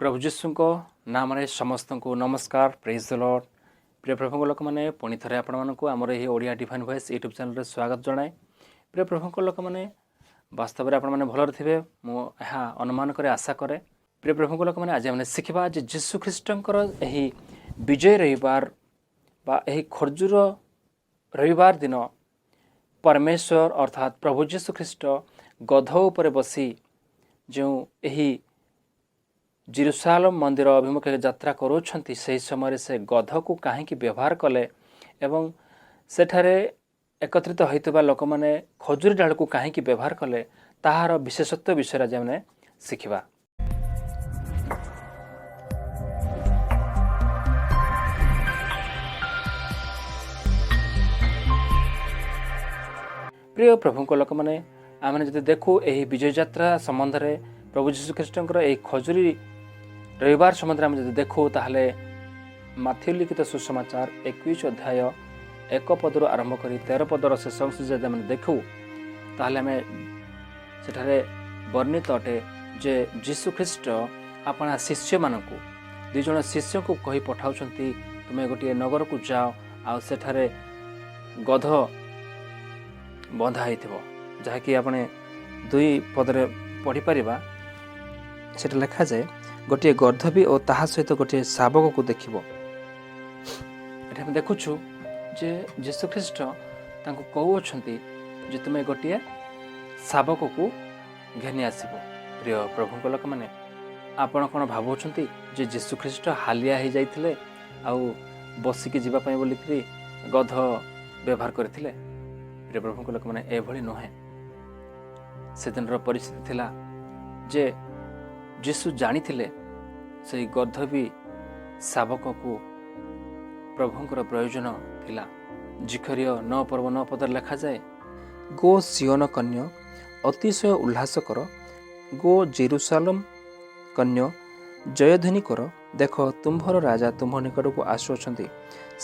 ପ୍ରଭୁ ଯୀଶୁଙ୍କ ନାମରେ ସମସ୍ତଙ୍କୁ ନମସ୍କାର। ପ୍ରେଜ୍ ଦ ଲର୍ଡ। ପ୍ରିୟ ପ୍ରଭୁଙ୍କ ଲୋକମାନେ, ପୁଣି ଥରେ ଆପଣମାନଙ୍କୁ ଆମର ଏହି ଓଡ଼ିଆ ଡିଭାଇନ୍ ଭଏସ୍ ୟୁଟ୍ୟୁବ୍ ଚ୍ୟାନେଲରେ ସ୍ୱାଗତ ଜଣାଏ। ପ୍ରିୟ ପ୍ରଭୁଙ୍କ ଲୋକମାନେ, ବାସ୍ତବରେ ଆପଣମାନେ ଭଲରେ ଥିବେ, ମୁଁ ଏହା ଅନୁମାନ କରେ, ଆଶା କରେ। ପ୍ରିୟ ପ୍ରଭୁଙ୍କ ଲୋକମାନେ, ଆଜି ଆମେ ଶିଖିବା ଯେ ଯୀଶୁ ଖ୍ରୀଷ୍ଟଙ୍କର ଏହି ବିଜୟ ରବିବାର ବା ଏହି ଖର୍ଜୁର ରବିବାର ଦିନ ପରମେଶ୍ୱର ଅର୍ଥାତ୍ ପ୍ରଭୁ ଯୀଶୁ ଖ୍ରୀଷ୍ଟ ଗଧ ଉପରେ ବସି ଯେଉଁ ଏହି ଜିରୁସାଲମ ମନ୍ଦିର ଅଭିମୁଖେ ଯାତ୍ରା କରୁଅଛନ୍ତି, ସେହି ସମୟରେ ସେ ଗଧକୁ କାହିଁକି ବ୍ୟବହାର କଲେ ଏବଂ ସେଠାରେ ଏକତ୍ରିତ ହୋଇଥିବା ଲୋକମାନେ ଖଜୁରୀ ଡାଳକୁ କାହିଁକି ବ୍ୟବହାର କଲେ, ତାହାର ବିଶେଷତ୍ୱ ବିଷୟରେ ଆଜି ଆମେ ଶିଖିବା। ପ୍ରିୟ ପ୍ରଭୁଙ୍କ ଲୋକମାନେ, ଆମେ ଯଦି ଦେଖୁ ଏହି ବିଜୟ ଯାତ୍ରା ସମ୍ବନ୍ଧରେ, ପ୍ରଭୁ ଯୀଶୁଖ୍ରୀଷ୍ଟଙ୍କର ଏହି ଖଜୁରୀ ରବିବାର ସମ୍ବନ୍ଧରେ ଆମେ ଯଦି ଦେଖୁ, ତାହେଲେ ମାଥିଉ ଲିଖିତ ସୁସମାଚାର 21 ଅଧ୍ୟାୟ 1 ପଦରୁ ଆରମ୍ଭ କରି 13 ପଦର ଶେଷ ଅଂଶ ଯଦି ଆମେ ଦେଖୁ, ତାହେଲେ ଆମେ ସେଠାରେ ବର୍ଣ୍ଣିତ ଅଟେ ଯେ ଯୀଶୁଖ୍ରୀଷ୍ଟ ଆପଣା ଶିଷ୍ୟମାନଙ୍କୁ, ଦୁଇ ଜଣ ଶିଷ୍ୟଙ୍କୁ କହି ପଠାଉଛନ୍ତି, ତୁମେ ଗୋଟିଏ ନଗରକୁ ଯାଅ ଆଉ ସେଠାରେ ଗଧ ବନ୍ଧା ହେଇଥିବ, ଯାହାକି ଆପଣ 2 ପଦରେ ପଢ଼ିପାରିବା। ସେଟା ଲେଖାଯାଏ, ଗୋଟିଏ ଗର୍ଦ୍ଦଭୀ ଓ ତାହା ସହିତ ଗୋଟିଏ ଶାବକକୁ ଦେଖିବ। ଏଠି ଆମେ ଦେଖୁଛୁ ଯେ ଯୀଶୁଖ୍ରୀଷ୍ଟ ତାଙ୍କୁ କହୁଅଛନ୍ତି ଯେ ତୁମେ ଗୋଟିଏ ଶାବକକୁ ଘେନି ଆସିବ। ପ୍ରିୟ ପ୍ରଭୁଙ୍କ ଲୋକମାନେ, ଆପଣ କ'ଣ ଭାବୁଛନ୍ତି ଯେ ଯୀଶୁଖ୍ରୀଷ୍ଟ ହାଲିଆ ହେଇଯାଇଥିଲେ ଆଉ ବସିକି ଯିବା ପାଇଁ ବୋଲିକିରି ଗଧ ବ୍ୟବହାର କରିଥିଲେ? ପ୍ରିୟ ପ୍ରଭୁଙ୍କ ଲୋକମାନେ, ଏଭଳି ନୁହେଁ। ସେଦିନର ପରିସ୍ଥିତି ଥିଲା ଯେ ଯୀଶୁ ଜାଣିଥିଲେ ସେଇ ଗର୍ଦ୍ଦଭୀ ଶାବକକୁ ପ୍ରଭୁଙ୍କର ପ୍ରୟୋଜନ ଥିଲା। ଜିଖରିୟ 9 ପର୍ବ 9 ପଦରେ ଲେଖାଯାଏ, ଗୋ ସିଓନ କନ୍ୟ, ଅତିଶୟ ଉଲ୍ଲାସ କର। ଗୋ ଜେରୁସାଲମ କନ୍ୟ, ଜୟଧ୍ୱନି କର। ଦେଖ, ତୁମ୍ଭର ରାଜା ତୁମ୍ଭ ନିକଟକୁ ଆସୁଅଛନ୍ତି।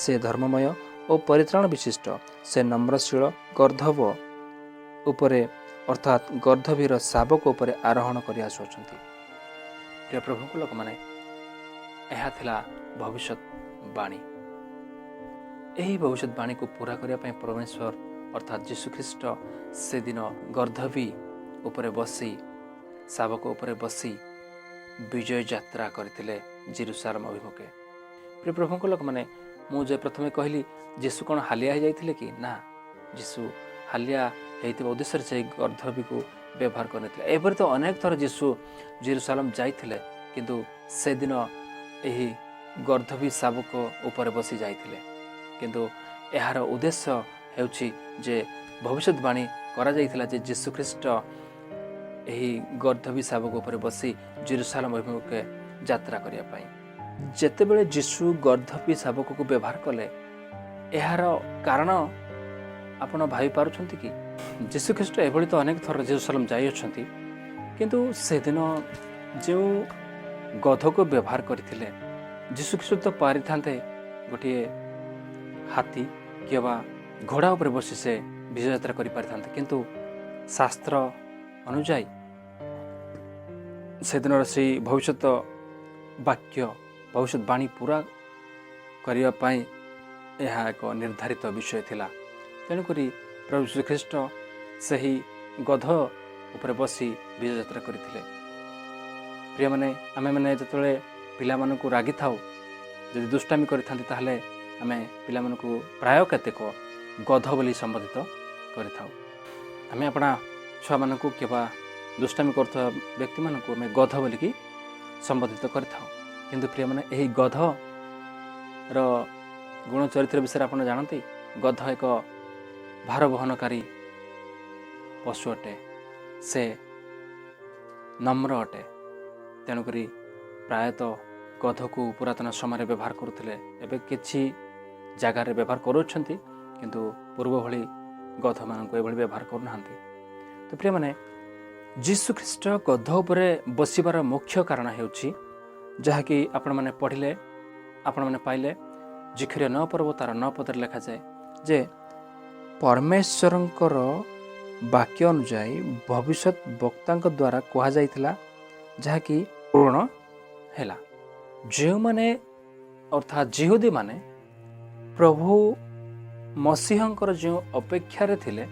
ସେ ଧର୍ମମୟ ଓ ପରିତ୍ରାଣ ବିଶିଷ୍ଟ। ସେ ନମ୍ରଶୀଳ, ଗର୍ଦ୍ଦଭ ଉପରେ ଅର୍ଥାତ୍ ଗର୍ଦ୍ଦଭୀର ଶାବକ ଉପରେ ଆରୋହଣ କରି ଆସୁଅଛନ୍ତି। ପ୍ରିୟ ପ୍ରଭୁଙ୍କ ଲୋକମାନେ, ଏହା ଥିଲା ଭବିଷ୍ୟତ ବାଣୀ। ଏହି ଭବିଷ୍ୟତ ବାଣୀକୁ ପୁରା କରିବା ପାଇଁ ପରମେଶ୍ୱର ଅର୍ଥାତ୍ ଯୀଶୁଖ୍ରୀଷ୍ଟ ସେଦିନ ଗର୍ଦ୍ଦଭୀ ଉପରେ ବସି, ଶାବକ ଉପରେ ବସି ବିଜୟ ଯାତ୍ରା କରିଥିଲେ ଜିରୁସାଲମ ଅଭିମୁଖେ। ପ୍ରିୟ ପ୍ରଭୁଙ୍କ ଲୋକମାନେ, ମୁଁ ଯେ ପ୍ରଥମେ କହିଲି, ଯୀଶୁ କ'ଣ ହାଲିଆ ହେଇଯାଇଥିଲେ କି? ନା, ଯୀଶୁ ହାଲିଆ ହେଇଥିବା ଉଦ୍ଦେଶ୍ୟରେ ସେହି ଗର୍ଦ୍ଦଭୀକୁ ବ୍ୟବହାର କରିନଥିଲେ। ଏପରି ତ ଅନେକ ଥର ଯୀଶୁ ଜିରୁସାଲମ ଯାଇଥିଲେ, କିନ୍ତୁ ସେଦିନ ଏହି ଗର୍ଦ୍ଦଭୀ ଶାବକ ଉପରେ ବସି ଯାଇଥିଲେ। କିନ୍ତୁ ଏହାର ଉଦ୍ଦେଶ୍ୟ ହେଉଛି ଯେ ଭବିଷ୍ୟତବାଣୀ କରାଯାଇଥିଲା ଯେ ଯୀଶୁଖ୍ରୀଷ୍ଟ ଏହି ଗର୍ଦ୍ଦଭୀ ଶାବକ ଉପରେ ବସି ଜିରୁସାଲମ ଅଭିମୁଖେ ଯାତ୍ରା କରିବା ପାଇଁ। ଯେତେବେଳେ ଯୀଶୁ ଗର୍ଦ୍ଦଭୀ ଶାବକକୁ ବ୍ୟବହାର କଲେ, ଏହାର କାରଣ ଆପଣ ଭାବିପାରୁଛନ୍ତି କି? ଯୀଶୁଖ୍ରୀଷ୍ଟ ଏଭଳି ତ ଅନେକ ଥର ଜେରୁସାଲମ ଯାଇଅଛନ୍ତି, କିନ୍ତୁ ସେଦିନ ଯେଉଁ ଗଧକୁ ବ୍ୟବହାର କରିଥିଲେ, ଯୀଶୁଖ୍ରୀଷ୍ଟ ତ ପାରିଥାନ୍ତେ ଗୋଟିଏ ହାତୀ କିମ୍ବା ଘୋଡ଼ା ଉପରେ ବସି ସେ ବିଜୟଯାତ୍ରା କରିପାରିଥାନ୍ତେ। କିନ୍ତୁ ଶାସ୍ତ୍ର ଅନୁଯାୟୀ ସେଦିନର ସେଇ ଭବିଷ୍ୟତ ବାକ୍ୟ, ଭବିଷ୍ୟତବାଣୀ ପୁରା କରିବା ପାଇଁ ଏହା ଏକ ନିର୍ଦ୍ଧାରିତ ବିଷୟ ଥିଲା। ତେଣୁକରି ପ୍ରଭୁ ଶ୍ରୀଖ୍ରୀଷ୍ଟ ସେହି ଗଧ ଉପରେ ବସି ବିଜୟଯାତ୍ରା କରିଥିଲେ। ପ୍ରିୟମାନେ, ଆମେମାନେ ଯେତେବେଳେ ପିଲାମାନଙ୍କୁ ରାଗିଥାଉ, ଯଦି ଦୁଷ୍ଟାମି କରିଥାନ୍ତି, ତାହେଲେ ଆମେ ପିଲାମାନଙ୍କୁ ପ୍ରାୟ କେତେକ ଗଧ ବୋଲି ସମ୍ବୋଧିତ କରିଥାଉ। ଆମେ ଆପଣା ଛୁଆମାନଙ୍କୁ କିମ୍ବା ଦୁଷ୍ଟାମି କରୁଥିବା ବ୍ୟକ୍ତିମାନଙ୍କୁ ଆମେ ଗଧ ବୋଲିକି ସମ୍ବୋଧିତ କରିଥାଉ। କିନ୍ତୁ ପ୍ରିୟମାନେ, ଏହି ଗଧର ଗୁଣ ଚରିତ୍ର ବିଷୟରେ ଆପଣ ଜାଣନ୍ତି? ଗଧ ଏକ ଭାର ବହନକାରୀ ପଶୁ ଅଟେ। ସେ ନମ୍ର ଅଟେ। ତେଣୁକରି ପ୍ରାୟତଃ ଗଧକୁ ପୁରାତନ ସମୟରେ ବ୍ୟବହାର କରୁଥିଲେ। ଏବେ କିଛି ଜାଗାରେ ବ୍ୟବହାର କରୁଅଛନ୍ତି, କିନ୍ତୁ ପୂର୍ବ ଭଳି ଗଧମାନଙ୍କୁ ଏଭଳି ବ୍ୟବହାର କରୁନାହାନ୍ତି। ତ ପ୍ରିୟମାନେ, ଯୀଶୁଖ୍ରୀଷ୍ଟ ଗଧ ଉପରେ ବସିବାର ମୁଖ୍ୟ କାରଣ ହେଉଛି, ଯାହାକି ଆପଣମାନେ ପଢ଼ିଲେ, ଆପଣମାନେ ପାଇଲେ, ଜିଖରିୟ 9 ପର୍ବ ତାର 9 ପଦରେ ଲେଖାଯାଏ ଯେ ପରମେଶ୍ୱରଙ୍କର ବାକ୍ୟ ଅନୁଯାୟୀ ଭବିଷ୍ୟତ ବକ୍ତାଙ୍କ ଦ୍ୱାରା କୁହାଯାଇଥିଲା, ଯାହାକି ପୂରଣ ହେଲା। ଯେଉଁମାନେ, ଅର୍ଥାତ୍ ଯିହୁଦୀମାନେ, ପ୍ରଭୁ ମସିହଙ୍କର ଯେଉଁ ଅପେକ୍ଷାରେ ଥିଲେ,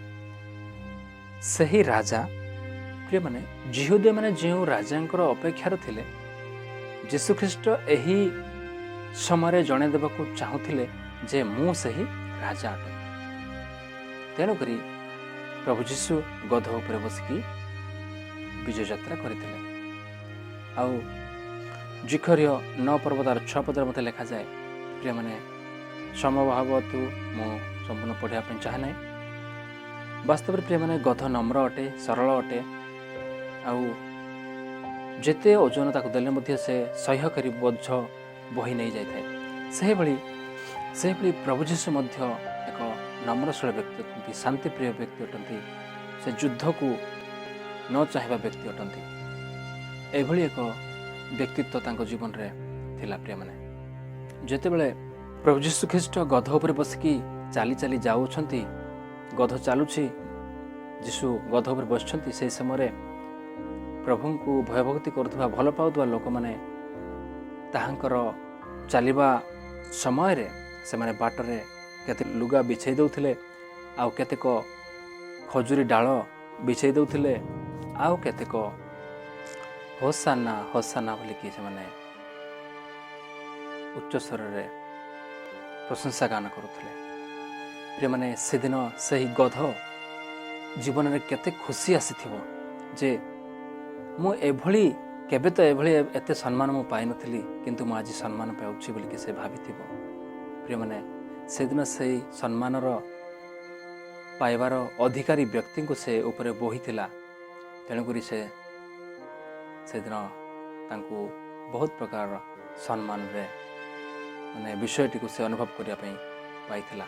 ସେହି ରାଜା, ପ୍ରିୟମାନେ, ଯିହୁଦୀମାନେ ଯେଉଁ ରାଜାଙ୍କର ଅପେକ୍ଷାରେ ଥିଲେ, ଯୀଶୁଖ୍ରୀଷ୍ଟ ଏହି ସମୟରେ ଜଣାଇ ଦେବାକୁ ଚାହୁଁଥିଲେ ଯେ ମୁଁ ସେହି ରାଜା ଅଟେ। ତେଣୁକରି ପ୍ରଭୁ ଯୀଶୁ ଗଧ ଉପରେ ବସିକି ବିଜୟ ଯାତ୍ରା କରିଥିଲେ। ଆଉ ଜିଖରିୟ 9 ପର୍ବ ତାର 6 ପଦରେ ମଧ୍ୟ ଲେଖାଯାଏ। ପ୍ରିୟମାନେ, ସମୟ ଅଭାବତୁ ମୁଁ ସମ୍ପୂର୍ଣ୍ଣ ପଢ଼ିବା ପାଇଁ ଚାହେଁ ନାହିଁ। ବାସ୍ତବରେ ପ୍ରିୟମାନେ, ଗଧ ନମ୍ର ଅଟେ, ସରଳ ଅଟେ ଆଉ ଯେତେ ଓଜନ ତାକୁ ଦେଲେ ମଧ୍ୟ ସେ ସହ୍ୟ କରି ବୋଝ ବୋହି ନେଇଯାଇଥାଏ। ସେହିଭଳି ପ୍ରଭୁ ଯୀଶୁ ମଧ୍ୟ ଏକ ନମ୍ରଶୀଳ ବ୍ୟକ୍ତି ଅଟନ୍ତି, ଶାନ୍ତିପ୍ରିୟ ବ୍ୟକ୍ତି ଅଟନ୍ତି, ସେ ଯୁଦ୍ଧକୁ ନ ଚାହିଁବା ବ୍ୟକ୍ତି ଅଟନ୍ତି। ଏଭଳି ଏକ ବ୍ୟକ୍ତିତ୍ୱ ତାଙ୍କ ଜୀବନରେ ଥିଲା। ପ୍ରିୟମାନେ, ଯେତେବେଳେ ପ୍ରଭୁ ଯୀଶୁ ଖ୍ରୀଷ୍ଟ ଗଧ ଉପରେ ବସିକି ଚାଲି ଚାଲି ଯାଉଛନ୍ତି, ଗଧ ଚାଲୁଛି, ଯୀଶୁ ଗଧ ଉପରେ ବସିଛନ୍ତି, ସେହି ସମୟରେ ପ୍ରଭୁଙ୍କୁ ଭୟଭକ୍ତି କରୁଥିବା, ଭଲ ପାଉଥିବା ଲୋକମାନେ ତାହାଙ୍କର ଚାଲିବା ସମୟରେ ସେମାନେ ବାଟରେ କେତେ ଲୁଗା ବିଛେଇ ଦେଉଥିଲେ, ଆଉ କେତେକ ଖଜୁରୀ ଡାଳ ବିଛେଇ ଦେଉଥିଲେ, ଆଉ କେତେକ ହୋସାନା ହୋସାନା ବୋଲିକି ସେମାନେ ଉଚ୍ଚ ସ୍ୱରରେ ପ୍ରଶଂସା ଗାନ କରୁଥିଲେ। ପ୍ରିୟମାନେ, ସେଦିନ ସେହି ଗଧ ଜୀବନରେ କେତେ ଖୁସି ଆସିଥିବ ଯେ ମୁଁ ଏଭଳି କେବେ ତ ଏଭଳି ଏତେ ସମ୍ମାନ ମୁଁ ପାଇନଥିଲି, କିନ୍ତୁ ମୁଁ ଆଜି ସମ୍ମାନ ପାଉଛି ବୋଲିକି ସେ ଭାବିଥିବ। ପ୍ରିୟମାନେ, ସେଦିନ ସେଇ ସମ୍ମାନର ପାଇବାର ଅଧିକାରୀ ବ୍ୟକ୍ତିଙ୍କୁ ସେ ଉପରେ ବୋହିଥିଲା। ତେଣୁକରି ସେ ସେଦିନ ତାଙ୍କୁ ବହୁତ ପ୍ରକାରର ସମ୍ମାନରେ ମାନେ ବିଷୟଟିକୁ ସେ ଅନୁଭବ କରିବା ପାଇଁ ପାଇଥିଲା।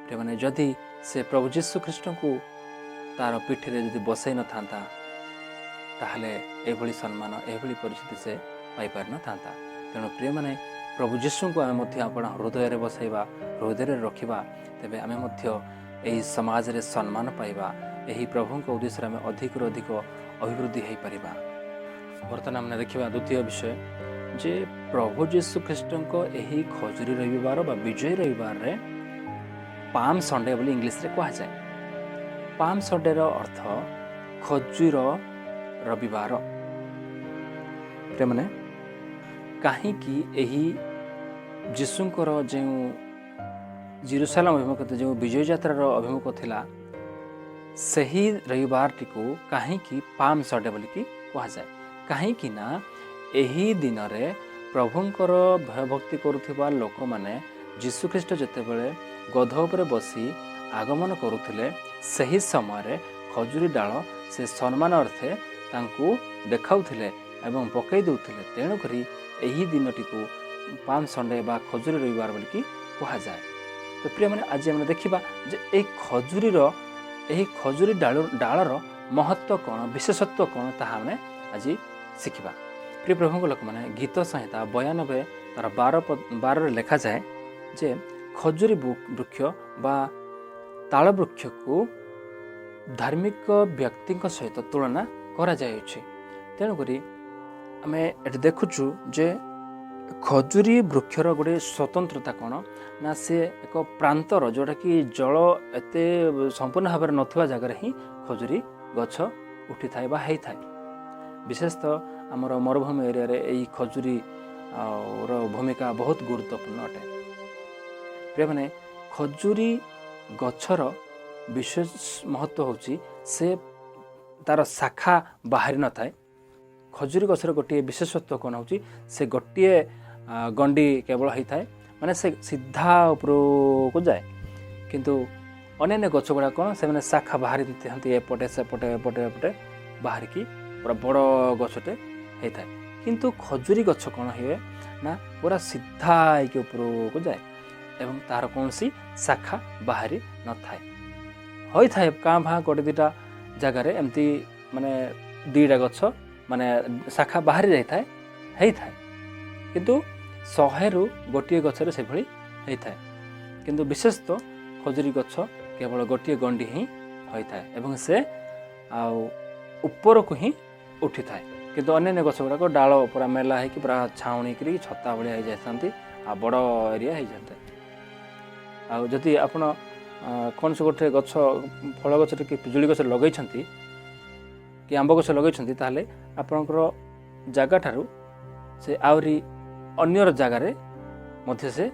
ପ୍ରିୟମାନେ, ଯଦି ସେ ପ୍ରଭୁ ଯୀଶୁ ଖ୍ରୀଷ୍ଟଙ୍କୁ ତାର ପିଠିରେ ଯଦି ବସାଇ ନଥାନ୍ତା, ତାହେଲେ ଏଭଳି ସମ୍ମାନ, ଏଭଳି ପରିସ୍ଥିତି ସେ ପାଇପାରିନଥାନ୍ତା। ତେଣୁ ପ୍ରିୟମାନେ, ପ୍ରଭୁ ଯୀଶୁଙ୍କୁ ଆମେ ମଧ୍ୟ ଆପଣା ହୃଦୟରେ ବସାଇବା, ହୃଦୟରେ ରଖିବା, ତେବେ ଆମେ ମଧ୍ୟ ଏହି ସମାଜରେ ସମ୍ମାନ ପାଇବା। ଏହି ପ୍ରଭୁଙ୍କ ଉଦ୍ଦେଶ୍ୟରେ ଆମେ ଅଧିକରୁ ଅଧିକ ଅଭିବୃଦ୍ଧି ହୋଇପାରିବା। ବର୍ତ୍ତମାନ ଆମେ ଦେଖିବା ଦ୍ୱିତୀୟ ବିଷୟ ଯେ ପ୍ରଭୁ ଯୀଶୁ ଖ୍ରୀଷ୍ଟଙ୍କ ଏହି ଖଜୁରୀ ରବିବାର ବା ବିଜୟ ରବିବାରରେ ପାମ୍ ସଣ୍ଡେ ବୋଲି ଇଂଲିଶରେ କୁହାଯାଏ। ପାମ୍ ସଣ୍ଡେର ଅର୍ଥ ଖଜୁର ରବିବାର। ପ୍ରିୟମାନେ, କାହିଁକି ଏହି ଯୀଶୁଙ୍କର ଯେଉଁ ଜିରୁସାଲାମ ଅଭିମୁଖ, ଯେଉଁ ବିଜୟ ଯାତ୍ରାର ଅଭିମୁଖ ଥିଲା, ସେହି ରବିବାରଟିକୁ କାହିଁକି ପାମ୍ ସଣ୍ଡେ ବୋଲିକି କୁହାଯାଏ? କାହିଁକି ନା ଏହି ଦିନରେ ପ୍ରଭୁଙ୍କର ଭୟଭକ୍ତି କରୁଥିବା ଲୋକମାନେ ଯୀଶୁଖ୍ରୀଷ୍ଟ ଯେତେବେଳେ ଗଧ ଉପରେ ବସି ଆଗମନ କରୁଥିଲେ, ସେହି ସମୟରେ ଖଜୁରୀ ଡାଳ ସେ ସମ୍ମାନ ଅର୍ଥେ ତାଙ୍କୁ ଦେଖାଉଥିଲେ ଏବଂ ପକାଇ ଦେଉଥିଲେ। ତେଣୁକରି ଏହି ଦିନଟିକୁ ପାମ୍ ସଣ୍ଡେ ବା ଖଜୁରୀ ରବିବାର ବୋଲିକି କୁହାଯାଏ। ତ ପ୍ରିୟମାନେ, ଆଜି ଆମେ ଦେଖିବା ଯେ ଏହି ଖଜୁରୀ ଡାଳର ମହତ୍ଵ କ'ଣ, ବିଶେଷତ୍ୱ କ'ଣ, ତାହା ଆମେ ଆଜି ଶିଖିବା। ପ୍ରିୟ ପ୍ରଭୁଙ୍କ ଲୋକମାନେ, ଗୀତ ସଂହିତା 92 ତାର 12ରେ ଲେଖାଯାଏ ଯେ ଖଜୁରୀ ବୃକ୍ଷ ବା ତାଳ ବୃକ୍ଷକୁ ଧାର୍ମିକ ବ୍ୟକ୍ତିଙ୍କ ସହିତ ତୁଳନା କରାଯାଇଅଛି। ତେଣୁକରି ଆମେ ଏଠି ଦେଖୁଛୁ ଯେ ଖଜୁରୀ ବୃକ୍ଷର ଗୋଟେ ସ୍ୱତନ୍ତ୍ରତା କ'ଣ ନା ସେ ଏକ ପ୍ରାନ୍ତର, ଯେଉଁଟାକି ଜଳ ଏତେ ସମ୍ପୂର୍ଣ୍ଣ ଭାବରେ ନଥିବା ଜାଗାରେ ହିଁ ଖଜୁରୀ ଗଛ ଉଠିଥାଏ ବା ହେଇଥାଏ। ବିଶେଷତଃ ଆମର ମରୁଭୂମି ଏରିଆରେ ଏହି ଖଜୁରୀ ର ଭୂମିକା ବହୁତ ଗୁରୁତ୍ୱପୂର୍ଣ୍ଣ ଅଟେ। ପ୍ରିୟମାନେ, ଖଜୁରୀ ଗଛର ବିଶେଷ ମହତ୍ଵ ହେଉଛି ସେ ତାର ଶାଖା ବାହାରି ନଥାଏ। ଖଜୁରୀ ଗଛର ଗୋଟିଏ ବିଶେଷତ୍ୱ କ'ଣ ହେଉଛି, ସେ ଗୋଟିଏ ଗଣ୍ଡି କେବଳ ହେଇଥାଏ, ମାନେ ସେ ସିଧା ଉପରକୁ ଯାଏ। କିନ୍ତୁ ଅନ୍ୟାନ୍ୟ ଗଛ ଗୁଡ଼ାକ କ'ଣ, ସେମାନେ ଶାଖା ବାହାରିଥାନ୍ତି ଏପଟେ ସେପଟେ, ଏପଟେ ଏପଟେ ବାହାରିକି ପୁରା ବଡ଼ ଗଛଟେ ହେଇଥାଏ। କିନ୍ତୁ ଖଜୁରୀ ଗଛ କ'ଣ ହୁଏ ନା ପୁରା ସିଧା ହେଇକି ଉପରକୁ ଯାଏ ଏବଂ ତାହାର କୌଣସି ଶାଖା ବାହାରି ନଥାଏ। ହୋଇଥାଏ କାଁ ଭାଁ ଗୋଟେ ଦୁଇଟା ଜାଗାରେ ଏମିତି, ମାନେ ଦୁଇଟା ଗଛ ମାନେ ଶାଖା ବାହାରି ଯାଇଥାଏ, ହେଇଥାଏ, କିନ୍ତୁ 100ରୁ ଗୋଟିଏ ଗଛରେ ସେଭଳି ହେଇଥାଏ। କିନ୍ତୁ ବିଶେଷତଃ ଖଜୁରୀ ଗଛ କେବଳ ଗୋଟିଏ ଗଣ୍ଡି ହିଁ ହୋଇଥାଏ ଏବଂ ସେ ଆଉ ଉପରକୁ ହିଁ ଉଠିଥାଏ। କିନ୍ତୁ ଅନ୍ୟାନ୍ୟ ଗଛ ଗୁଡ଼ାକ ଡାଳ ପୁରା ମେଲା ହେଇକି ପୁରା ଛାଉଣିକିରି ଛତା ଭଳିଆ ହେଇଯାଇଥାନ୍ତି ଆଉ ବଡ଼ ଏରିଆ ହେଇଯାଇଥାଏ। ଆଉ ଯଦି ଆପଣ କୌଣସି ଗୋଟେ ଗଛ, ଫଳ ଗଛଟେ କି ପିଜୁଳି ଗଛ ଲଗେଇଛନ୍ତି କି ଆମ୍ବ ଗଛ ଲଗେଇଛନ୍ତି, ତାହେଲେ ଆପଣଙ୍କର ଜାଗାଠାରୁ ସେ ଆହୁରି ଅନ୍ୟର ଜାଗାରେ ମଧ୍ୟ ସେ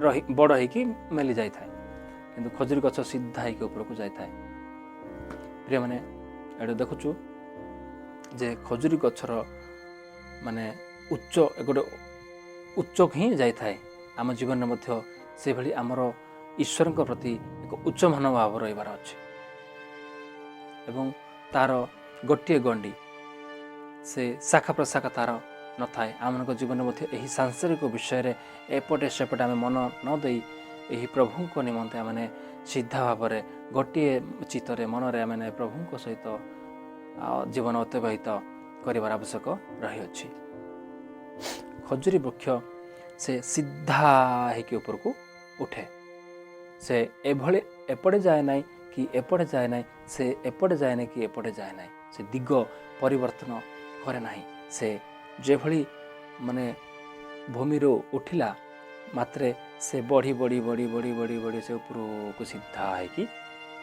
ରହି ବଡ଼ ହେଇକି ମେଲି ଯାଇଥାଏ। କିନ୍ତୁ ଖଜୁରୀ ଗଛ ସିଧା ହେଇକି ଉପରକୁ ଯାଇଥାଏ। ପ୍ରିୟମାନେ, ଏଠି ଦେଖୁଛୁ ଯେ ଖଜୁରୀ ଗଛର ମାନେ ଉଚ୍ଚ ଗୋଟେ ଉଚ୍ଚକୁ ହିଁ ଯାଇଥାଏ। ଆମ ଜୀବନରେ ମଧ୍ୟ ସେଭଳି ଆମର ଈଶ୍ୱରଙ୍କ ପ୍ରତି ଏକ ଉଚ୍ଚ ମନୋଭାବ ରହିବାର ଅଛି ଏବଂ ତା'ର ଗୋଟିଏ ଗଣ୍ଡି, ସେ ଶାଖା ପ୍ରଶାଖା ତା'ର ନଥାଏ। ଆମମାନଙ୍କ ଜୀବନରେ ମଧ୍ୟ ଏହି ସାଂସାରିକ ବିଷୟରେ ଏପଟେ ସେପଟେ ଆମେ ମନ ନ ଦେଇ ଏହି ପ୍ରଭୁଙ୍କ ନିମନ୍ତେ ଆମେ ସିଧା ଭାବରେ ଗୋଟିଏ ଚିତ୍ତରେ ମନରେ ଆମେ ପ୍ରଭୁଙ୍କ ସହିତ ଜୀବନ ଅତିବାହିତ କରିବାର ଆବଶ୍ୟକ ରହିଅଛି। ଖଜୁରୀ ବୃକ୍ଷ ସେ ସିଧା ହେଇକି ଉପରକୁ ଉଠେ। ସେ ଏଭଳି ଏପଟେ ଯାଏ ନାହିଁ କି ଏପଟେ ଯାଏ ନାହିଁ, ସେ ଏପଟେ ଯାଏ ନାହିଁ କି ଏପଟେ ଯାଏ ନାହିଁ। ସେ ଦିଗ ପରିବର୍ତ୍ତନ କରେ ନାହିଁ। ସେ ଯେଭଳି ମାନେ ଭୂମିରୁ ଉଠିଲା ମାତ୍ରେ ସେ ବଢ଼ି ବଢ଼ି ବଢ଼ି ବଢ଼ି ବଢ଼ି ବଢ଼ି ସେ ଉପରକୁ ସିଧା ହେଇକି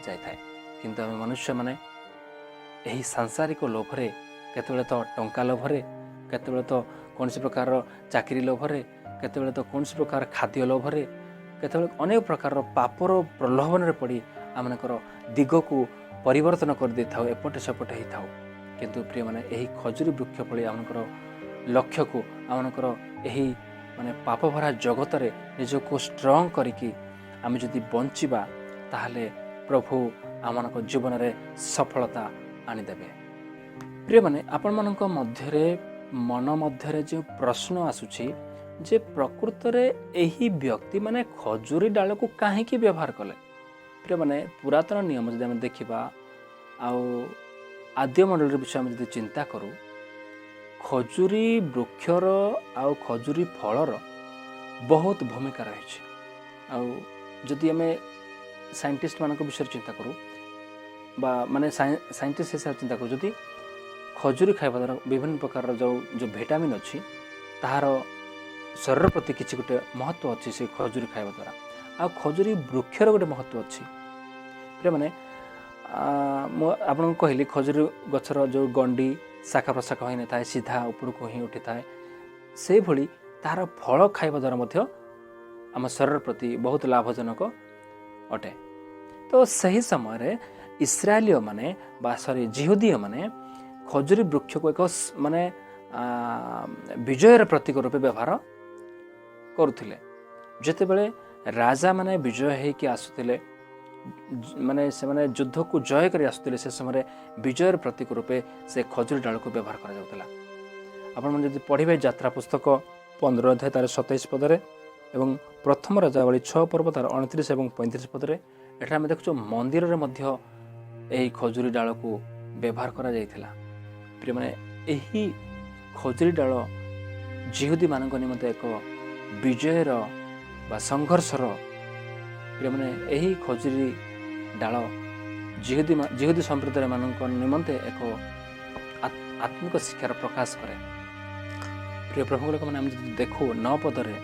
ଯାଇଥାଏ। କିନ୍ତୁ ଆମେ ମନୁଷ୍ୟମାନେ ଏହି ସାଂସାରିକ ଲୋଭରେ, କେତେବେଳେ ତ ଟଙ୍କା ଲୋଭରେ, କେତେବେଳେ ତ କୌଣସି ପ୍ରକାରର ଚାକିରି ଲୋଭରେ, କେତେବେଳେ ତ କୌଣସି ପ୍ରକାର ଖାଦ୍ୟ ଲୋଭରେ, କେତେବେଳେ ଅନେକ ପ୍ରକାରର ପାପର ପ୍ରଲୋଭନରେ ପଡ଼ି ଆମମାନଙ୍କର ଦିଗକୁ ପରିବର୍ତ୍ତନ କରିଦେଇଥାଉ, ଏପଟେ ସେପଟେ ହେଇଥାଉ। କିନ୍ତୁ ପ୍ରିୟମାନେ, ଏହି ଖଜୁରୀ ବୃକ୍ଷ ଭଳି ଆମମାନଙ୍କର ଲକ୍ଷ୍ୟକୁ, ଆମମାନଙ୍କର ଏହି ମାନେ ପାପଭରା ଜଗତରେ ନିଜକୁ ଷ୍ଟ୍ରଙ୍ଗ କରିକି ଆମେ ଯଦି ବଞ୍ଚିବା, ତାହେଲେ ପ୍ରଭୁ ଆମମାନଙ୍କ ଜୀବନରେ ସଫଳତା ଆଣିଦେବେ। ପ୍ରିୟମାନେ, ଆପଣମାନଙ୍କ ମଧ୍ୟରେ ମନ ମଧ୍ୟରେ ଯେଉଁ ପ୍ରଶ୍ନ ଆସୁଛି ଯେ ପ୍ରକୃତରେ ଏହି ବ୍ୟକ୍ତିମାନେ ଖଜୁରୀ ଡାଳକୁ କାହିଁକି ବ୍ୟବହାର କଲେ? ପ୍ରିୟମାନେ, ପୁରାତନ ନିୟମ ଯଦି ଆମେ ଦେଖିବା ଆଉ ଆଦ୍ୟ ମଣ୍ଡଳୀର ବିଷୟ ଆମେ ଯଦି ଚିନ୍ତା କରୁ, ଖଜୁରୀ ବୃକ୍ଷର ଆଉ ଖଜୁରୀ ଫଳର ବହୁତ ଭୂମିକା ରହିଛି। ଆଉ ଯଦି ଆମେ ସାଇଣ୍ଟିଷ୍ଟମାନଙ୍କ ବିଷୟରେ ଚିନ୍ତା କରୁ ବା ମାନେ ସାଇଣ୍ଟିଷ୍ଟ ହିସାବରେ ଚିନ୍ତା କରୁ, ଯଦି ଖଜୁରୀ ଖାଇବା ଦ୍ୱାରା ବିଭିନ୍ନ ପ୍ରକାରର ଯେଉଁ ଯେଉଁ ଭିଟାମିନ୍ ଅଛି, ତାହାର ଶରୀର ପ୍ରତି କିଛି ଗୋଟେ ମହତ୍ତ୍ୱ ଅଛି ସେ ଖଜୁରୀ ଖାଇବା ଦ୍ୱାରା। ଆଉ ଖଜୁରୀ ବୃକ୍ଷର ଗୋଟେ ମହତ୍ତ୍ୱ ଅଛି। ପ୍ରିୟମାନେ, ମୁଁ ଆପଣଙ୍କୁ କହିଲି, ଖଜୁରୀ ଗଛର ଯେଉଁ ଗଣ୍ଡି ଶାଖା ପ୍ରଶାଖା ହୋଇନଥାଏ, ସିଧା ଉପରକୁ ହିଁ ଉଠିଥାଏ। ସେଇଭଳି ତାହାର ଫଳ ଖାଇବା ଦ୍ୱାରା ମଧ୍ୟ ଆମ ଶରୀର ପ୍ରତି ବହୁତ ଲାଭଜନକ ଅଟେ। ତ ସେହି ସମୟରେ ଇସ୍ରାଏଲୀୟମାନେ ବା ସରି ଜିହୁଦୀୟମାନେ ଖଜୁରୀ ବୃକ୍ଷକୁ ଏକ ମାନେ ବିଜୟର ପ୍ରତୀକ ରୂପେ ବ୍ୟବହାର କରୁଥିଲେ। ଯେତେବେଳେ ରାଜାମାନେ ବିଜୟ ହେଇକି ଆସୁଥିଲେ, ମାନେ ସେମାନେ ଯୁଦ୍ଧକୁ ଜୟ କରି ଆସୁଥିଲେ, ସେ ସମୟରେ ବିଜୟର ପ୍ରତୀକ ରୂପେ ସେ ଖଜୁରୀ ଡାଳକୁ ବ୍ୟବହାର କରାଯାଉଥିଲା। ଆପଣମାନେ ଯଦି ପଢ଼ିବେ ଯାତ୍ରା ପୁସ୍ତକ 15 ଅଧ୍ୟାୟ ତାର 27 ପଦରେ ଏବଂ ପ୍ରଥମ ରାଜାବଳୀ 6 ପର୍ବ ତାର 29 ଏବଂ 35 ପଦରେ, ଏଠାରେ ଆମେ ଦେଖୁଛୁ ମନ୍ଦିରରେ ମଧ୍ୟ ଏହି ଖଜୁରୀ ଡାଳକୁ ବ୍ୟବହାର କରାଯାଇଥିଲା। ପ୍ରିୟମାନେ, ଏହି ଖଜୁରୀ ଡାଳ ଜିହୁଦୀମାନଙ୍କ ନିମନ୍ତେ ଏକ ବିଜୟର ବା ସଂଘର୍ଷର, ପ୍ରିୟମାନେ, ଏହି ଖଜୁରୀ ଡାଳ ଜିହୁଦୀ ସମ୍ପ୍ରଦାୟମାନଙ୍କ ନିମନ୍ତେ ଏକ ଆତ୍ମିକ ଶିକ୍ଷାର ପ୍ରକାଶ କରେ। ପ୍ରିୟ ପ୍ରଭୁଙ୍କ ଲୋକମାନେ, ଆମେ ଯଦି ଦେଖୁ 9 ପଦରେ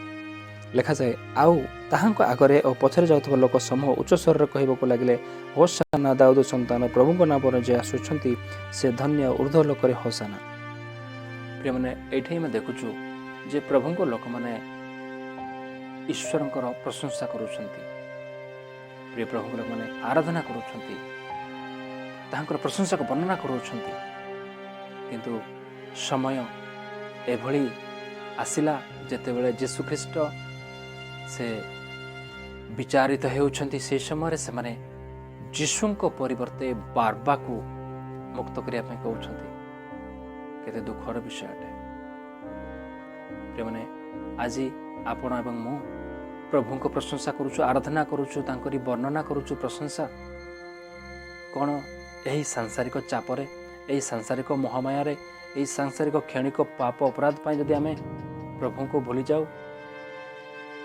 ଲେଖାଯାଏ, "ଆଉ ତାହାଙ୍କ ଆଗରେ ଓ ପଛରେ ଯାଉଥିବା ଲୋକ ସମୂହ ଉଚ୍ଚ ସ୍ୱରରେ କହିବାକୁ ଲାଗିଲେ, ହୋସାନା, ଦାଉଦ ସନ୍ତାନ, ପ୍ରଭୁଙ୍କ ନାମରେ ଯେ ଆସୁଛନ୍ତି ସେ ଧନ୍ୟ, ଉର୍ଦ୍ଧ୍ୱ ଲୋକରେ ହୋସାନା।" ପ୍ରିୟମାନେ, ଏଇଠି ଆମେ ଦେଖୁଛୁ ଯେ ପ୍ରଭୁଙ୍କ ଲୋକମାନେ ଈଶ୍ୱରଙ୍କର ପ୍ରଶଂସା କରୁଛନ୍ତି। ପ୍ରିୟ ପ୍ରଭୁଙ୍କ ଲୋକମାନେ ଆରାଧନା କରୁଛନ୍ତି, ତାହାଙ୍କର ପ୍ରଶଂସାକୁ ବର୍ଣ୍ଣନା କରୁଛନ୍ତି। କିନ୍ତୁ ସମୟ ଏଭଳି ଆସିଲା, ଯେତେବେଳେ ଯୀଶୁଖ୍ରୀଷ୍ଟ ସେ ବିଚାରିତ ହେଉଛନ୍ତି, ସେହି ସମୟରେ ସେମାନେ ଯୀଶୁଙ୍କ ପରିବର୍ତ୍ତେ ବାର୍ବାକୁ ମୁକ୍ତ କରିବା ପାଇଁ କହୁଛନ୍ତି। କେତେ ଦୁଃଖର ବିଷୟ ଅଟେ। ପ୍ରିୟମାନେ, ଆଜି ଆପଣ ଏବଂ ମୁଁ ପ୍ରଭୁଙ୍କ ପ୍ରଶଂସା କରୁଛୁ, ଆରାଧନା କରୁଛୁ, ତାଙ୍କରି ବର୍ଣ୍ଣନା କରୁଛୁ ପ୍ରଶଂସା। କ'ଣ ଏହି ସାଂସାରିକ ଚାପରେ, ଏହି ସାଂସାରିକ ମହାମାୟାରେ, ଏହି ସାଂସାରିକ କ୍ଷଣିକ ପାପ ଅପରାଧ ପାଇଁ ଯଦି ଆମେ ପ୍ରଭୁଙ୍କୁ ଭୁଲିଯାଉ,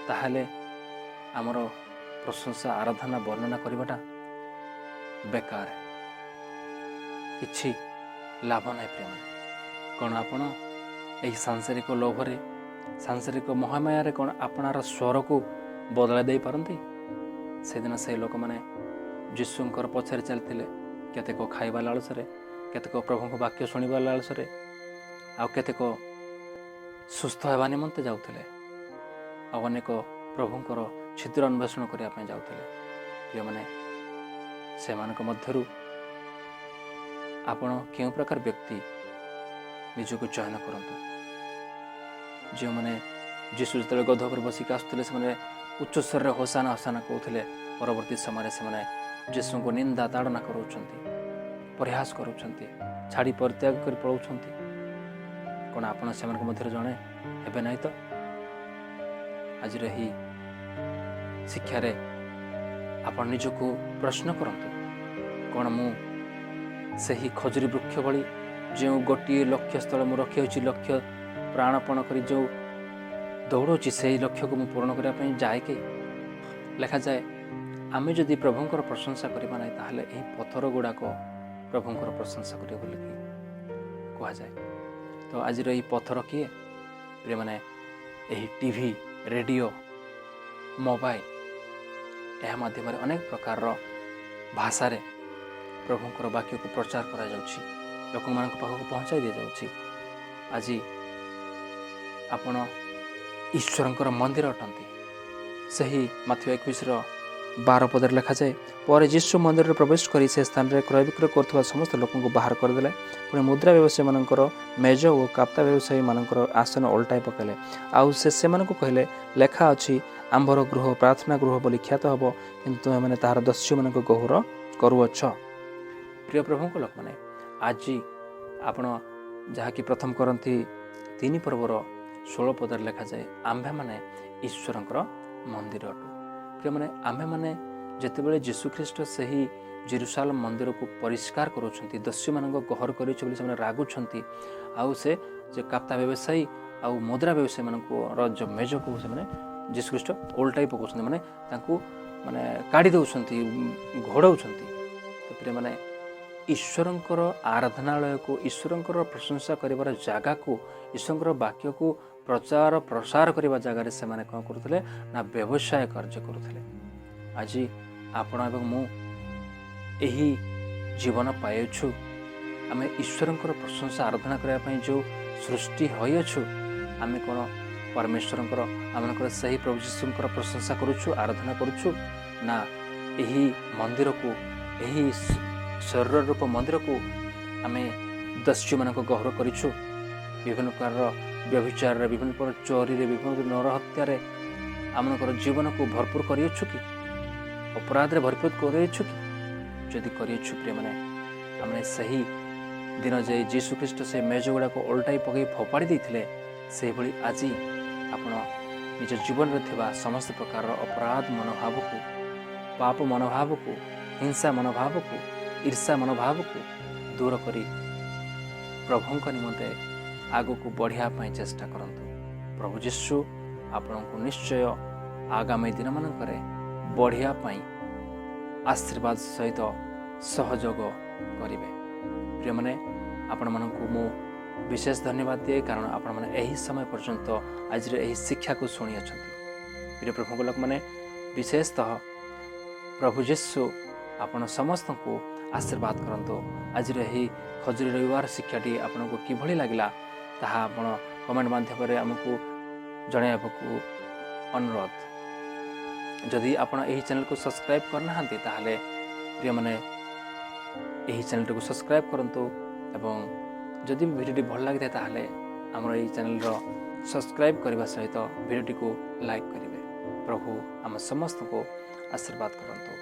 ତାହେଲେ ଆମର ପ୍ରଶଂସା, ଆରାଧନା, ବର୍ଣ୍ଣନା କରିବାଟା ବେକାର, କିଛି ଲାଭ ନାହିଁ। ପ୍ରିୟମାନେ, କ'ଣ ଆପଣ ଏହି ସାଂସାରିକ ଲୋଭରେ, ସାଂସାରିକ ମହାମାୟାରେ କ'ଣ ଆପଣାର ସ୍ୱରକୁ ବଦଳାଇ ଦେଇପାରନ୍ତି? ସେଦିନ ସେହି ଲୋକମାନେ ଯୀଶୁଙ୍କର ପଛରେ ଚାଲିଥିଲେ, କେତେକ ଖାଇବା ଲାଳସାରେ, କେତେକ ପ୍ରଭୁଙ୍କ ବାକ୍ୟ ଶୁଣିବା ଲାଳସାରେ, ଆଉ କେତେକ ସୁସ୍ଥ ହେବା ନିମନ୍ତେ ଯାଉଥିଲେ, ଆଉ ଅନେକ ପ୍ରଭୁଙ୍କର ଛିଦ୍ର ଅନ୍ୱେଷଣ କରିବା ପାଇଁ ଯାଉଥିଲେ। ପ୍ରିୟମାନେ, ସେମାନଙ୍କ ମଧ୍ୟରୁ ଆପଣ କେଉଁ ପ୍ରକାର ବ୍ୟକ୍ତି, ନିଜକୁ ଚୟନ କରନ୍ତୁ। ଯେଉଁମାନେ ଯୀଶୁ ଯେତେବେଳେ ଗଧ ଉପରେ ବସିକି ଆସୁଥିଲେ, ସେମାନେ ଉଚ୍ଚସ୍ୱରରେ ହୋସାନା ହୋସାନା କହୁଥିଲେ। ପରବର୍ତ୍ତୀ ସମୟରେ ସେମାନେ ଯୀଶୁଙ୍କୁ ନିନ୍ଦା ତାଡ଼ନା କରୁଛନ୍ତି, ପରିହାସ କରୁଛନ୍ତି, ଛାଡ଼ି ପରିତ୍ୟାଗ କରି ପଳାଉଛନ୍ତି। କ'ଣ ଆପଣ ସେମାନଙ୍କ ମଧ୍ୟରେ ଜଣେ ହେବେ ନାହିଁ ତ? ଆଜିର ଏହି ଶିକ୍ଷାରେ ଆପଣ ନିଜକୁ ପ୍ରଶ୍ନ କରନ୍ତୁ, କ'ଣ ମୁଁ ସେହି ଖଜୁରୀ ବୃକ୍ଷ ଭଳି, ଯେଉଁ ଗୋଟିଏ ଲକ୍ଷ୍ୟସ୍ଥଳ ମୁଁ ରଖିଅଛି, ଲକ୍ଷ୍ୟ ପ୍ରାଣପଣ କରି ଯେଉଁ ଦୌଡ଼ଉଛି, ସେହି ଲକ୍ଷ୍ୟକୁ ମୁଁ ପୂରଣ କରିବା ପାଇଁ ଯାଏ କି? ଲେଖାଯାଏ, ଆମେ ଯଦି ପ୍ରଭୁଙ୍କର ପ୍ରଶଂସା କରିବା ନାହିଁ, ତାହେଲେ ଏହି ପଥର ଗୁଡ଼ାକ ପ୍ରଭୁଙ୍କର ପ୍ରଶଂସା କରିବ ବୋଲିକି କୁହାଯାଏ। ତ ଆଜିର ଏହି ପଥର କିଏ, ପ୍ରିୟମାନେ? ଏହି ଟିଭି, ରେଡ଼ିଓ, ମୋବାଇଲ, ଏହା ମାଧ୍ୟମରେ ଅନେକ ପ୍ରକାରର ଭାଷାରେ ପ୍ରଭୁଙ୍କର ବାକ୍ୟକୁ ପ୍ରଚାର କରାଯାଉଛି, ଲୋକମାନଙ୍କ ପାଖକୁ ପହଞ୍ଚାଇ ଦିଆଯାଉଛି। ଆଜି ଆପଣ ଈଶ୍ୱରଙ୍କର ମନ୍ଦିର ଅଟନ୍ତି। ସେହି ମାଥିଉ 21ର 12 ପଦରେ ଲେଖାଯାଏ, ପରେ ଯୀଶୁ ମନ୍ଦିରରେ ପ୍ରବେଶ କରି ସେ ସ୍ଥାନରେ କ୍ରୟ ବିକ୍ରୟ କରୁଥିବା ସମସ୍ତ ଲୋକଙ୍କୁ ବାହାର କରିଦେଲେ। ପୁଣି ମୁଦ୍ରା ବ୍ୟବସାୟୀମାନଙ୍କର ମେଜ ଓ କାପ୍ତା ବ୍ୟବସାୟୀମାନଙ୍କର ଆସନ ଓଲଟାଇ ପକାଇଲେ। ଆଉ ସେ ସେମାନଙ୍କୁ କହିଲେ, ଲେଖା ଅଛି, ଆମ୍ଭର ଗୃହ ପ୍ରାର୍ଥନା ଗୃହ ବୋଲି ଖ୍ୟାତ ହେବ, କିନ୍ତୁ ତୁମେମାନେ ତାହାର ଦସ୍ୟୁମାନଙ୍କ ଗହ୍ୱର କରୁଅଛ। ପ୍ରିୟ ପ୍ରଭୁଙ୍କ ଲୋକମାନେ, ଆଜି ଆପଣ ଯାହାକି ପ୍ରଥମ କରିନ୍ଥୀ 3 ପର୍ବର 16 ପଦରେ ଲେଖାଯାଏ, ଆମ୍ଭେମାନେ ଈଶ୍ୱରଙ୍କର ମନ୍ଦିର ଅଟୁ। ପ୍ରିୟମାନେ, ଆମ୍ଭେମାନେ ଯେତେବେଳେ ଯୀଶୁଖ୍ରୀଷ୍ଟ ସେହି ଜିରୁସାଲମ ମନ୍ଦିରକୁ ପରିଷ୍କାର କରୁଛନ୍ତି, ଦସ୍ୟୁମାନଙ୍କ ଗହ୍ୱର କରିଛ ବୋଲି ସେମାନେ ରାଗୁଛନ୍ତି, ଆଉ ସେ ଯେ କାପ୍ତା ବ୍ୟବସାୟୀ ଆଉ ମୁଦ୍ରା ବ୍ୟବସାୟୀମାନଙ୍କର ଯେଉଁ ମେଜକୁ ସେମାନେ ଯୀଶୁଖ୍ରୀଷ୍ଟ ଓଲଟାଇ ପକାଉଛନ୍ତି, ମାନେ ତାଙ୍କୁ ମାନେ କାଢ଼ି ଦେଉଛନ୍ତି, ଘୋଡ଼ାଉଛନ୍ତି। ତ ପ୍ରିୟମାନେ, ଈଶ୍ୱରଙ୍କର ଆରାଧନାଳୟକୁ, ଈଶ୍ୱରଙ୍କର ପ୍ରଶଂସା କରିବାର ଜାଗାକୁ, ଈଶ୍ୱରଙ୍କର ବାକ୍ୟକୁ ପ୍ରଚାର ପ୍ରସାର କରିବା ଜାଗାରେ ସେମାନେ କ'ଣ କରୁଥିଲେ ନା ବ୍ୟବସାୟ କାର୍ଯ୍ୟ କରୁଥିଲେ। ଆଜି ଆପଣ ଏବଂ ମୁଁ ଏହି ଜୀବନ ପାଇଅଛୁ। ଆମେ ଈଶ୍ୱରଙ୍କର ପ୍ରଶଂସା ଆରାଧନା କରିବା ପାଇଁ ଯେଉଁ ସୃଷ୍ଟି ହୋଇଅଛୁ, ଆମେ କ'ଣ ପରମେଶ୍ୱରଙ୍କର, ଆମମାନଙ୍କର ସେହି ପ୍ରଭୁ ଯୀଶୁଙ୍କର ପ୍ରଶଂସା କରୁଛୁ, ଆରାଧନା କରୁଛୁ, ନା ଏହି ମନ୍ଦିରକୁ, ଏହି ଶରୀର ରୂପ ମନ୍ଦିରକୁ ଆମେ ଦସ୍ୟୁମାନଙ୍କ ଗହ୍ୱର କରିଛୁ? ବିଭିନ୍ନ ପ୍ରକାରର ବ୍ୟଭିଚାରରେ, ବିଭିନ୍ନ ପ୍ରକାର ଚୋରିରେ, ବିଭିନ୍ନ ପ୍ରକାର ନରହତ୍ୟାରେ ଆମମାନଙ୍କର ଜୀବନକୁ ଭରପୁର କରିଅଛୁ କି? ଅପରାଧରେ ଭରପୁର କରିଅଛୁ କି? ଯଦି କରିଅଛୁ, ପ୍ରିୟମାନେ, ଆମେ ସେହି ଦିନ ଯାଇ ଯୀଶୁଖ୍ରୀଷ୍ଟ ସେ ମେଜ ଗୁଡ଼ାକ ଓଲଟାଇ ପକାଇ ଫୋପାଡ଼ି ଦେଇଥିଲେ, ସେହିଭଳି ଆଜି ଆପଣ ନିଜ ଜୀବନରେ ଥିବା ସମସ୍ତ ପ୍ରକାରର ଅପରାଧ ମନୋଭାବକୁ, ପାପ ମନୋଭାବକୁ, ହିଂସା ମନୋଭାବକୁ, ଈର୍ଷା ମନୋଭାବକୁ ଦୂର କରି ପ୍ରଭୁଙ୍କ ନିମନ୍ତେ ଆଗକୁ ବଢ଼ିବା ପାଇଁ ଚେଷ୍ଟା କରନ୍ତୁ। ପ୍ରଭୁ ଯୀଶୁ ଆପଣଙ୍କୁ ନିଶ୍ଚୟ ଆଗାମୀ ଦିନମାନଙ୍କରେ ବଢ଼ିବା ପାଇଁ ଆଶୀର୍ବାଦ ସହିତ ସହଯୋଗ କରିବେ। ପ୍ରିୟମାନେ, ଆପଣମାନଙ୍କୁ ମୁଁ ବିଶେଷ ଧନ୍ୟବାଦ ଦିଏ, କାରଣ ଆପଣମାନେ ଏହି ସମୟ ପର୍ଯ୍ୟନ୍ତ ଆଜିର ଏହି ଶିକ୍ଷାକୁ ଶୁଣିଅଛନ୍ତି। ପ୍ରିୟ ପ୍ରଭୁଙ୍କ ଲୋକମାନେ, ବିଶେଷତଃ ପ୍ରଭୁ ଯୀଶୁ ଆପଣ ସମସ୍ତଙ୍କୁ ଆଶୀର୍ବାଦ କରନ୍ତୁ। ଆଜିର ଏହି ଖଜୁରୀ ରବିବାର ଶିକ୍ଷାଟି ଆପଣଙ୍କୁ କିଭଳି ଲାଗିଲା, ତାହା ଆପଣ କମେଣ୍ଟ ମାଧ୍ୟମରେ ଆମକୁ ଜଣାଇବାକୁ ଅନୁରୋଧ। ଯଦି ଆପଣ ଏହି ଚ୍ୟାନେଲକୁ ସବସ୍କ୍ରାଇବ୍ କରିନାହାନ୍ତି, ତାହେଲେ ପ୍ରିୟମାନେ, ଏହି ଚ୍ୟାନେଲଟିକୁ ସବସ୍କ୍ରାଇବ୍ କରନ୍ତୁ ଏବଂ ଯଦି ବି ଭିଡ଼ିଓଟି ଭଲ ଲାଗିଥାଏ, ତାହେଲେ ଆମର ଏହି ଚ୍ୟାନେଲର ସବସ୍କ୍ରାଇବ୍ କରିବା ସହିତ ଭିଡ଼ିଓଟିକୁ ଲାଇକ୍ କରିବେ। ପ୍ରଭୁ ଆମ ସମସ୍ତଙ୍କୁ ଆଶୀର୍ବାଦ କରନ୍ତୁ।